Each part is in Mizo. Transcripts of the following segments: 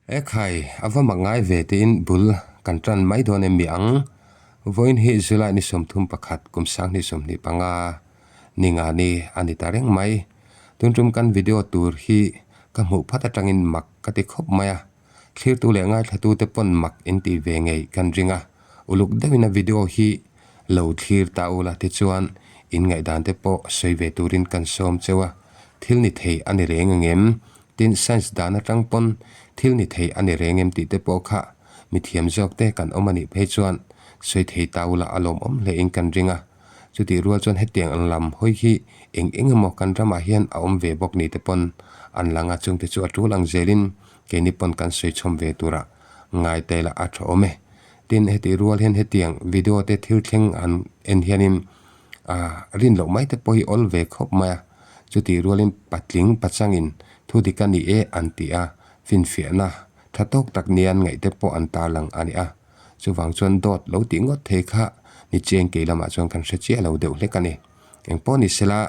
Ekhai, a va mak ngai ve tiin bul kan tan mai dawn em mi ang? Vawiin hi July ni 31 kum 2025 ni nga ni a ni ta reng mai. Tun tum kan video tur hi ka hmuh phat atangin mak ka ti khawp mai a, thlirtu leh ngaithlatute pawn mak in tih ve ngei kan ring a, uluk deuhin a video hi lo thlir ta ula tichuan in ngaihdan te pawh sawi ve turin kan sawm cheu a, thil ni thei a ni reng angem? Tin, science dan atang pawn thil ni thei a ni reng em tih te pawh kha mi thiam zawk te kan awm a nih phei chuan sawi thei ta ula a lawmawm hle in kan ring a. Chutih rual chuan hetiang ang lam hawi hi eng eng emaw kan ramah hian a awm ve bawk ni te pawn an lang a, chungte chu a tul ang zelin keini pawn kan sawi chhawm ve turah ngai ta ila a tha awm e. Tin, hetih rual hian hetiang video te thil thleng han en hianin ah rin loh mai te pawh hi awl ve khawp mai a. Chutih rualin patling pachangin thu dik a ni e an ti a, finfiahna tha tawk tak nia an ngaih te pawh an tarlang a ni a. Chuvang chuan dawt lo tih ngawt thei kha ni chiang kei lamah chuan kan hre chiah lo deuh hlek a ni. Engpawh ni sela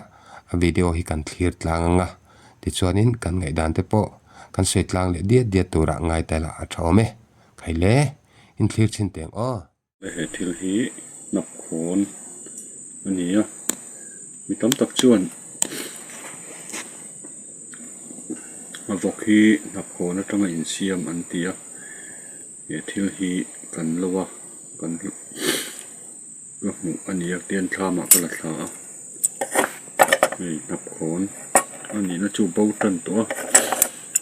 a video hi kan thlir tlang ang a, tichuanin kan ngaihdan te pawh kan sawi tlang leh diat diat turah ngai ta ila a tha awm e. Khaile, inthlir chhin teng aw. He thil hi hnapkhawn a ni a, mi tam tak chuan a vawk hi hnapkhawn atanga insiam an ti a, he thil hi kan lo a kan ka hmuh a ni a tian thlamah ka la thla a hei hnapkhawn a nihna chu bo tan tawh a,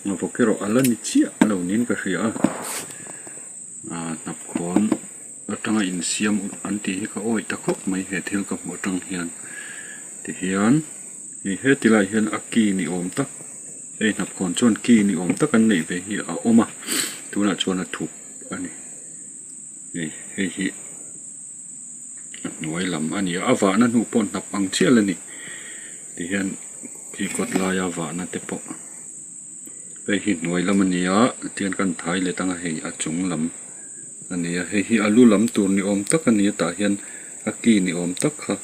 a vawk erawh a la ni chiah lo niin ka hria a. Aaa hnapkhawn atanga insiam an tih hi ka awih ta khawp mai he thil ka hmuh atang hian tihian hei heti lai hian a ki ni awm tak hei hnapkhawn chuan ki ni awm tak an neih ve hi a awm a tunah chuan a thup a ni hei hei hi a hnuai lam a ni a a vahna hnu pawh hnap ang chiah la ni tihian khi kawt laia vahna te pawh. Hei hi hnuai lam a ni a tihian kan thai let ang a hei a chung lam a ni a hei hi a lu lam tur ni awm tak a ni a tah hian a ki ni awm tak kha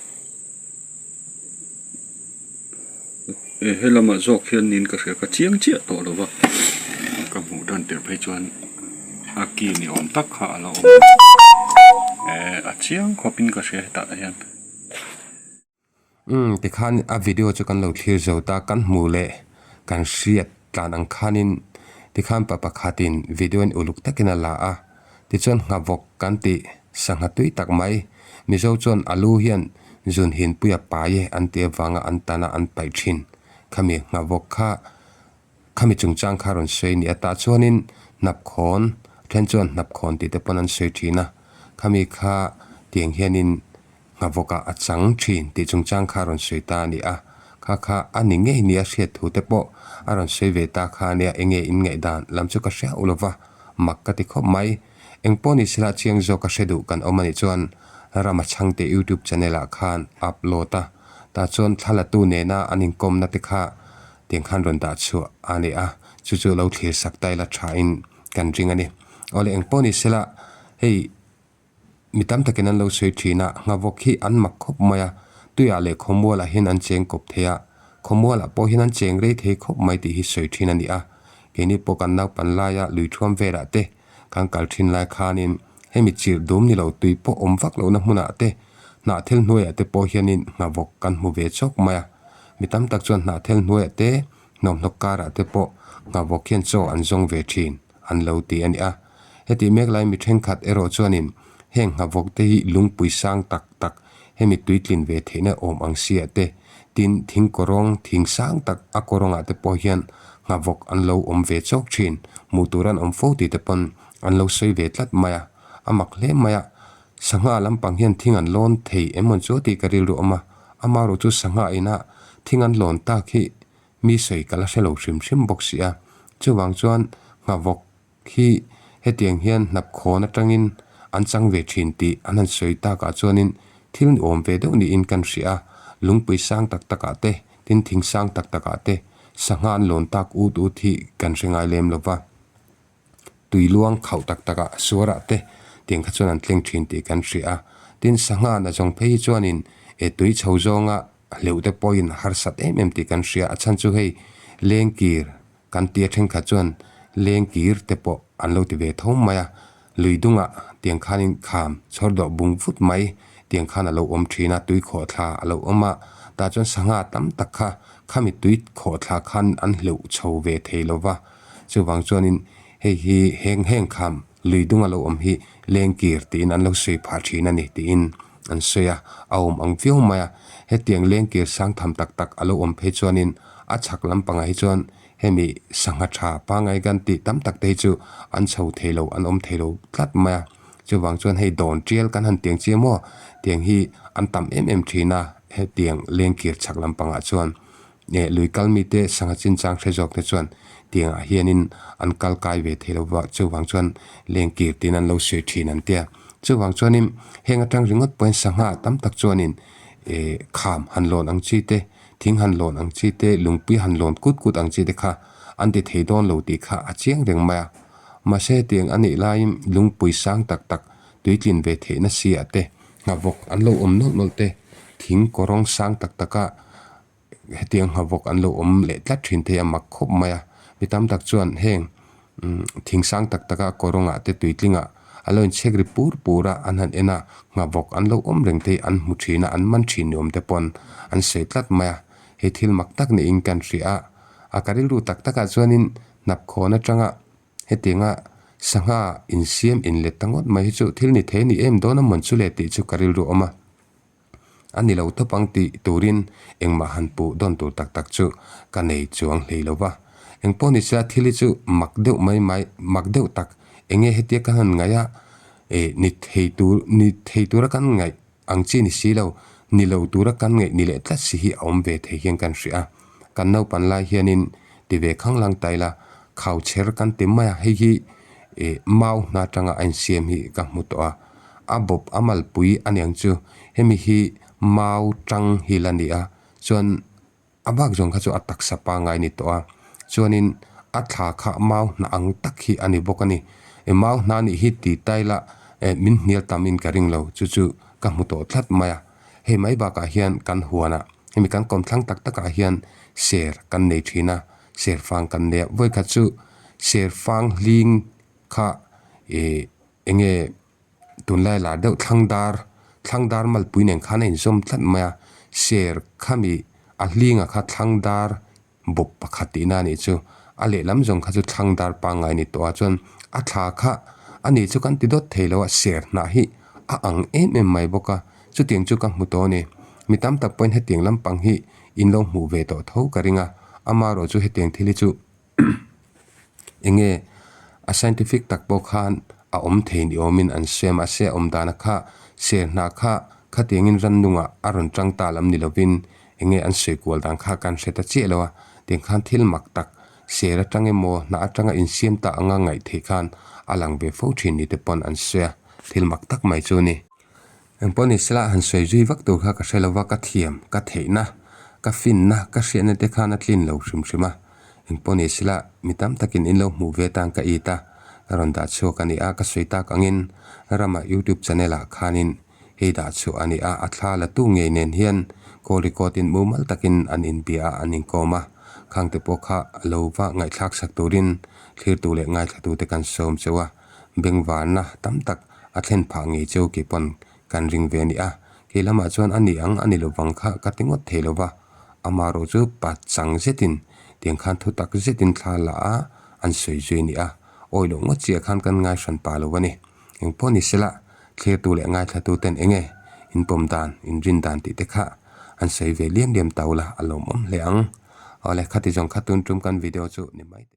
eh he lamah zawk hian niin ka hria ka chiang chiah tawh lo va ka hmuh dan tirh phei chuan a ki ni awm tak kha a la awm a eh a chiang khawp in ka hria hetah hian. Umm tikhan a video chu kan lo thlir zo ta, kan hmuh leh kan hriat tlan ang khanin tikhan pa pakhatin video in uluk takin a la a, tichuan nghavawk kan tih sangha tui tak mai, Mizo chuan a lu hian zun hinpui a pai e an tih avanga an tana an paih thin khami nghavawk kha khami chungchang kha rawn sawi a ni a, tah chuanin hnapkhawn then chuan hnapkhawn tih te pawn an sawi thin a, khami kha tiang hianin Nghavawkah a chang thin tih chungchang kha a rawn sawi ta a ni a, kha kha a ni ngei nia hriat thu te pawh a rawn sawi ve ta kha a nia, enge in ngaihdan lam chu ka hria u lova, mak ka ti khawp mai. Eng pawh ni sela chiang zawk ka hre duh kan awm a nih chuan Rama Chhangte YouTube channel ah khan upload a, tah chuan thlalatu nena an inkawmna te kha tiang khan rawn dah chhuah a ni a, chu chu lo thlir sak ta ila tha in kan ring a ni. Awle eng pawh ni sela hei. Mi tam takin an lo sawi thin a, nghavawk hi an mak khawp mai a, tuiah leh khawmualah hian an cheng kawp thei a, khawmualah pawh hian an cheng rei thei khawp mai tih hi sawi thin a ni a. Keini pawh kan naupan laia lui thuam velah te kan kal thin lai khanin hemi chirh dum ni lo tui pawh awm vak lohna hmunah te hnahthel hnuaiah te pawh hianin nghavawk kan hmu ve chawk mai a. Mi tam tak chuan hnahthel hnuaiah te hnawmhnawk karah te pawh nghavawk hian chaw an zawng ve thin. an lo ti a ni a. Hetih mek lai mi thenkhat erawh chuanin heng nghavawk te hi lungpui sang tak tak hemi tuitlin ve theihna awm ang sia te, tin thing kawrawng thing sang tak a kawrawngah te pawh hian nghavawk an lo awm ve chawk thin, hmuh tur an awm fo tih te pawn an lo sawi ve tlat mai a. A mak hle mai a, sangha lampang hian thing an lawn thei em awn chu tih ka rilru awm a, amaherawh chu sangha inah thing an lawn tak hi Mi sawi ka la hre lo hrim hrim bawk si a, chuvang chuan nghavawk hi hetiang hian hnapkhawn atangin an chang ve thin tih an han sawi takah chuanin thil ni awm ve deuh niin kan hria a, lungpui sang tak takah te, tin thing sang tak takah te sangha an lawn tak ut ut hi kan hre ngai lem lo va. Tui luang khauh tak takah suarah te tiang kha chuan an tleng thin tih kan hria a, tin sangha na zawng phei hi chuanin e tui chho zawnga hleuh te pawhin harsat em em tih kan hria a, chhan chu hei lengkir kan tia thenkhat chuan Lengkir te pawh an lo ti ve tho mai a, lui dungah tiang khanin kham chhawr dawh bung vut mai tiang khan a lo awm thin a, tui khawhthla a lo awm a, tah chuan sangha tam tak kha khami tui khawhthla khan an hleuh chho ve thei lo va, chuvang chuanin hei hi heng heng kham lui dung a lo awm hi lengkir tiin an lo sawi phah thin a ni tiin an sawi a, a awm ang viau mai a, hetiang lengkir sang tham tak tak a lo awm phei chuanin a chhak lampangah hi chuan Hemi sangha tha pangngai kan tih tam tak te hi chu an chho thei lo, an awm thei lo tlat mai a. Chuvang chuan hei dawn tial kan han tiang chiang maw? Tiang hi an tam em em thin a, hetiang lengkir chhak lampangah chuan eh lui kal mite sangha chinchang hre zawk te chuan tiangah hianin an kal kai ve thei lo va, chuvang chuan lengkir tiin an lo sawi thin an tia. Chuvang chuanin heng atang ringawt pawhin sangha tam tak chuanin eh kham han lawn ang chi te, Thing han lawn ang chi te, lungpui han lawn kut kut ang chi te kha an ti thei dawn lo tih kha a chiang reng mai a. Mahse hetiang a nih laiin lungpui sang tak tak tuitlin ve theihna si ah te, nghavawk an lo awm nawlh nawlh te, thing kawrawng sang tak taka hetiang nghavawk an lo awm leh tlat thin te hi a mak khawp mai a. Mi tam tak chuan heng Thing sang tak taka kawrawngah te tuitlingah a lo inchhek ri pur pur a, an han en a, nghavawk an lo awm reng te hi an hmu thin a, an man thin ni awm te pawn an sawi tlat mai a, hei thil mak tak niin kan hria a, a ka rilru tak takah chuanin hnapkhawn atanga hetianga sangha insiam inlet ta ngawt mai hi chu thil ni thei a ni em dawn a mawn chu le tih chu ka rilru awm a. A ni lo tawp ang tih turin engmah han puh dawn tur tak tak chu ka nei chuang hlei lo va. Engpawh ni se a thil hi chu mak deuh mai mai, mak deuh tak enge hetia kan han ngaih a, eh ni thei tur, ni thei tura kan ngaih ang chi ni si lo, ni lo tura kan ngaih ni leh tlat si hi a awm ve thei hian kan hria a. Kan naupan lai hianin ti ve khanglang ta ila, khauchher kan ti mai a, hei hi eh mau hna atanga a insiam hi ka hmu tawh a. A bawp a malpui a niang chu hemi hi mau tang hi la ni a, chuan a bak zawng kha chu a taksa pangngai ni tawh a, chuanin a thla kha mau hna ang tak hi a ni bawk a ni. E mau hna nih hi ti tai la e min hnial tam in ka ring lo chu chu ka hmu tawh tlat mai a. Hei mai bakah hian kan huanah hemi kan kawmthlang tak takah hian ser kan nei thin a, ser fang kan nei a, vawikhat chu ser fang hling kha e Enge tunlai lar deuh thlang dar thlang dar malpui nen khan a inzawm tlat mai a, ser khami a hlinga kha thlang dar bawp pakhat tihna a nih chu, a lehlam zawng kha chu thlang dar pangngai a ni tawh a, chuan a thla kha a nih chu kan ti dawt thei lo a, ser hnah hi a ang em em mai bawk a, chutiang chu ka hmu tawh a ni. Mi tam tak pawhin hetiang lampang hi in lo hmuh ve tawh tho ka ring a, amaherawhchu chu hetiang thil hi chu. Enge a scientific tak pawh khan a awm thei ni awmin an sawi a mahse a awm dana kha ser hna kha khatiangin rannungah a rawn tang ta lam ni lovin enge an sawi kual dan kha kan hre ta chiah lo a tiang khan thil mak tak ser atang emaw hnah atanga insiam ta anga ngaih theih khan a lang ve fo thin ni te pawn an sawi a thil mak tak mai chu a ni. Engpawh ni sela han sawi zui vak tur kha ka hre lova, ka thiam, ka theihna, ka finna, ka hriatna te khan a tlin lo hrim hrim a. Engpawh ni sela mi tam takin in lo hmuh ve tan ka it a, ka rawn dah chhuak a ni a, ka sawi tak angin rama youtube channel ah khanin hei dah chhuah a ni a, a thla la tu ngei nen hian call record in mumal takin an inbia a, an inkawm a, khang te pawh kha lo va ngaihthlak sak turin thlirtu leh ngaithla te kan sawm cheu a. Bengvarna tam tak a thlen phah ngei cheu kei pawn kan ring ve a ni a, kei lamah chuan a ni ang a ni lovang kha ka ti ngawt thei lova, amaherawh chu pa chang zetin tiang khan thu tak zetin thla la a an sawi zui a ni a, awi loh ngawt chiah khan kan ngai hran pa lo a ni. Engpawh ni sela thlirtu leh ngaithlatu ten enge inpawm dan, inrin dan tih te kha an sawi ve liam liam tau la a lawmawm hle ang. Awle khati zawng kha tun tum kan video chu ni mai.